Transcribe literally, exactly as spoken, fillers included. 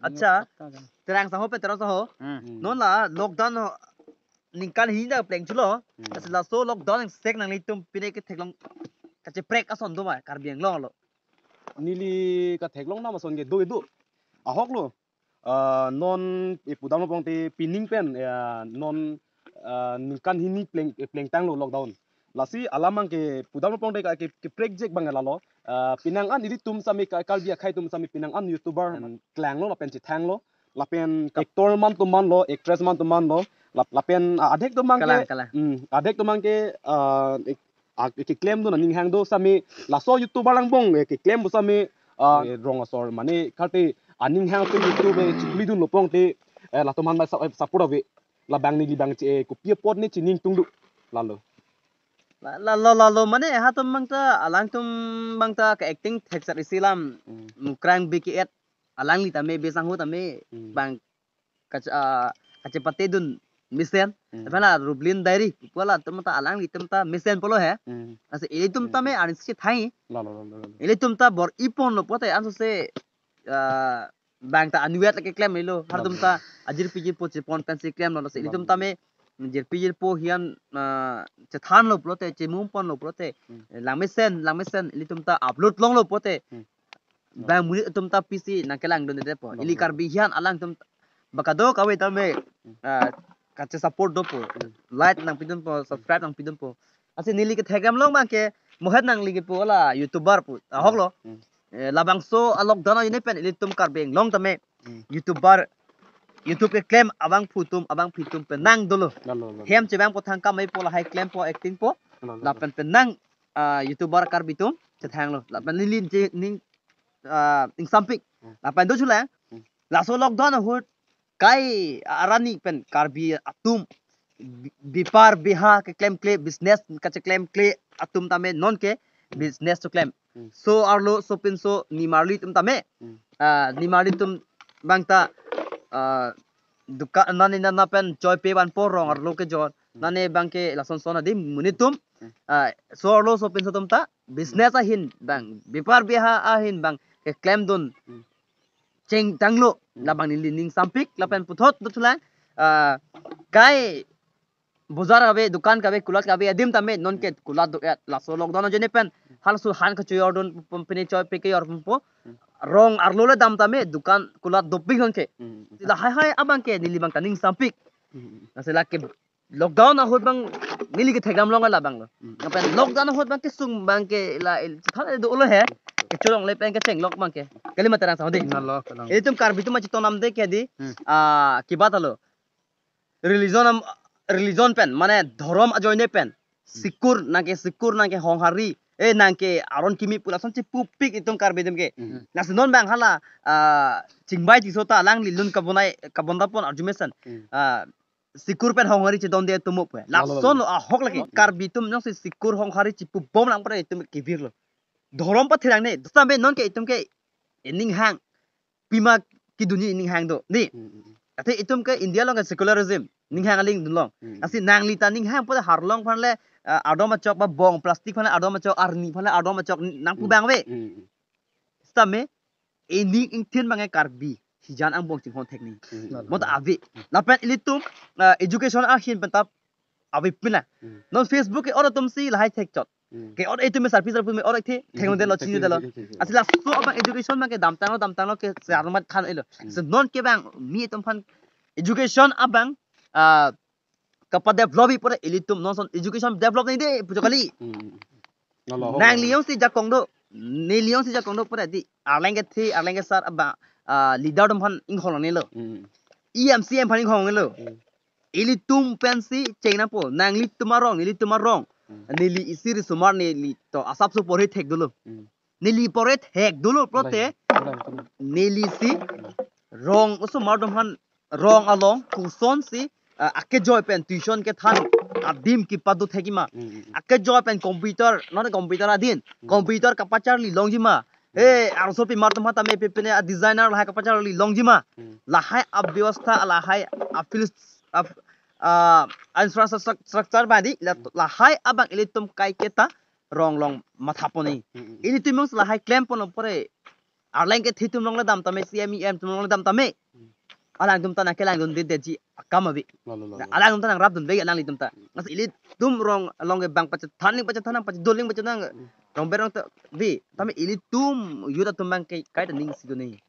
Accha, Terang Saho pen Terang Saho. Hmm. Non la lockdown ho, ningkan hini ta plengchulo. Hmm. Lasi laso lockdown angsek nanglitum pine ketheklong kacheprek ason do ma Karbi Anglong lo? Neli ketheklong nam ason ke do do. Ahok lo. Ah, non, eh, pudam lo pon te pining pen, eh, non, ah, ningkan hini pleng, eh, plengtang lo lockdown. Lasi alam abang ke pudam lo pon te ka ke, keprek jek abang lalo. Ah, penang an ilitum sami ka, Karbi akhei atum sami penang an YouTuber, hmm, klanglo lapen chethanglo. Lapen actor man atum man lo, actress man atum man lo. Lap-, lapen, ah, adhek atum abang ke, kalang, kalang, hmm, adhek atum abang ke, ah, ek-, ah, keklem do, aning hang do sami, laso YouTuber angbong, eh, keklem do sami, ah, eh, rong asor mane karte aning hang si YouTube, eh, chikli dunlo pon te, eh, latum aphan ba sa-, eh, support ave. Labang neli abang che, eh, kopi apot ne chining tung do. Lalo. La-, lalo, lalo mane ha atum abang ta, alangtum abang ta ke acting theksat isi alam, hmm, Mukrang B K et alangli tame, Besang Ho tame, hmm, abang kache-, ah, kachepate dun mesen. Hmm. Aphan la Rublin Diary pu la atum ta alanglitum ta mesen pulo he. Hmm. Lasi ilitum tame, hmm, arnisi thai. Lalo, lalo, lalo. Ilitum ta bor-i ponlo pote anso se, ah, abang ta anvet lake klemlo. Lalo. Halatum ta ajirpi jirpo chepon pensi klemlo. Lasi ilitum, lalo, tame jirpi jirpo hian, ah, chethanlo pulote, chemum ponlo pulote, hmm, lang mesen, lang mesen ilitum ta upload longlo pote. Hmm. Abang monit atum ta pisi nangkelang dunde po. Ili, hmm, Karbi hian alangtum ba kadokave tame, hmm, ah, kachesupport dopo. Hmm. Like nangpidunpo, subscribe nangpidunpo. Lasi neli ketheklong abang ke mohet nangli kepu la YouTuber pu. Ahok lo. Hmm. Eh, labangso a lockdown ajoine pen ilitum Karbi Anglong tame, hmm, YouTuber, YouTube keklem abangphu atum, abangpi atum penang dolo. Lalo, lalo. Hem chevangpo, thangkam meipo, lahai klempo, acting po. Lalo, lalo. Lapen penang, ah, YouTuber Karbi atum chethanglo. Lapen neli je ning, ah, ingsampik. Hmm. Lapen do chulang. Hmm. Laso lockdown ahut kai arani pen Karbi atum bi-, bepar beha keklemkle, business kacheklemkle atum tame non ke business choklem. Hmm. So arlo sopinso nimarli atum tame. Hmm. Ah, nimarli atum abang ta, ah, dukan nani nana pen choi pe vanpo rong arlo kejor. Hmm. Nane abang ke lason son adim monit atum. Hmm. Ah, so arlo sopinso atum ta business ahin abang, bepar beha ahin abang keklem dun. Hmm. Chengtanglo, hmm, labang neli ningsampik, lapen puthot do chulang, ah, kai bojar kave, dukan kave, kulat kave adim tame non ke kulat do-et, laso lockdown ajoine pen halaso han kachojor dun pum pine choi pe kejor pumpo, hmm, rong arlo le dam tame dukan kulat dopik non ke. Hmm. Lahai hai abang ke neli abang ta ningsampik. Hmm. Lasi lake lockdown ahut abang neli ketheklong labang lo. Hmm. Lapen lockdown ahut abang kesung abang ke la il-, chethan do lo he. Kecholong le pen kechenglok abang ke. Kali ma Terang Saho dei. Lalo, kalang. Ilitum Karbi atum achitonam de ke di. Hmm. Ah, kibat alo. Religion am, religion pen, mane dhorom ajoine pen. Hmm. Sikur, nangke sikur, nangke honghari. Eh, nangke aron kimi pu lason chepupik itum Karbi atum ke. Hmm. Lasi non abang hala, ah, Chingbai Tisso ta alangli lun kabonai, kabonda pon arju mesen. Hmm. Ah, sikur pen honghari chedonde atum mo pu. Lalo, lalo. Lason lo ahok lake. Lalo. Karbi atum jongsi sikur honghari chepubom lang pura itum kevirlo. Dhorom patherang ne. Sampai non ke itum ke ining hang pima kedunji ining hang do. Ni. Hmm, hmm, hmm. Athe itum ke India along ke secularism. Ning hang aling dunlong. Hmm. Lasi nangli ta ning hang pura harlong aphan le, ah, ardom achok ba bong plastic aphan le ardom achok, arni aphan le ardom achok nangpu, hmm, abang ave. Hmm, hmm. Sitame ining ingthin abang ke Karbi hijan angbong chinghon thek ni. Hmm. Mo ta ave. Lapen ilitum, ah, education ahin pen ta ave pina. Hmm. Non Facebook ke or atum si lahai thekchot. Hmm. Ke or itum sarpi sarpi me or the, hmm, thenglo delo, hmm, chini delo. Hmm, hmm, hmm. Lasi laso abang education abang ke damtanglo, damtanglo ke searmat khan elo. Hmm. So non ke abang mi itum aphan education abang, ah, kapadevelop-i pura ilitum non ason education develop nangji de pu chokali. Hmm. Lalo, nangli jongsi jakong do, neli jongsi jakong do pura di arleng kethe, arleng kesar abang, ah, leader atum aphan inghong longnelo. Hmm. E M C M aphan inghong longnelo. Hmm. Ilitum pensi cheng nangpo, nanglitum arong, nelitum arong. Hmm. Neli isi risomar neli to asapso porhe thek dolo. Hmm. Neli porhe thek dolo pulote. Kalang, kalang, kalang. Neli si rong osomar atum aphan rong along kosonsi, ah, akejoi pen tuition kethan adim kepado thekji ma. Hmm, hmm, hmm. Akejoi pen computer, non computer adin. Hmm. Computer kapacharli longji ma. Hmm. Eh, arloso pimar atum aphan tame pepine a designer lahai kapacharli longji ma. Hmm. Lahai abyostha, lahai a field, a, ah, infrastructure badi, la, hmm, lahai abang ilitum kaiketa rong along matha pon ni. Hmm, hmm, hmm. Ilitum jongsi lahai klem pon pura Arleng kethe atum along le dam tame, C M, E M atum along le dam tame. Alangtum ta nangkelangdundedetji akam ave. Lo, lo, lo, Na lo. alangtum ta nangrapdunde, alanglitum ta. Nasi ilitum rong along ke bang pachethan ling pachethan nang, pachedon ling pachedon nang. Rong berong ta ave. Tame ilitum youth atum abang ke kaita ning si do ne.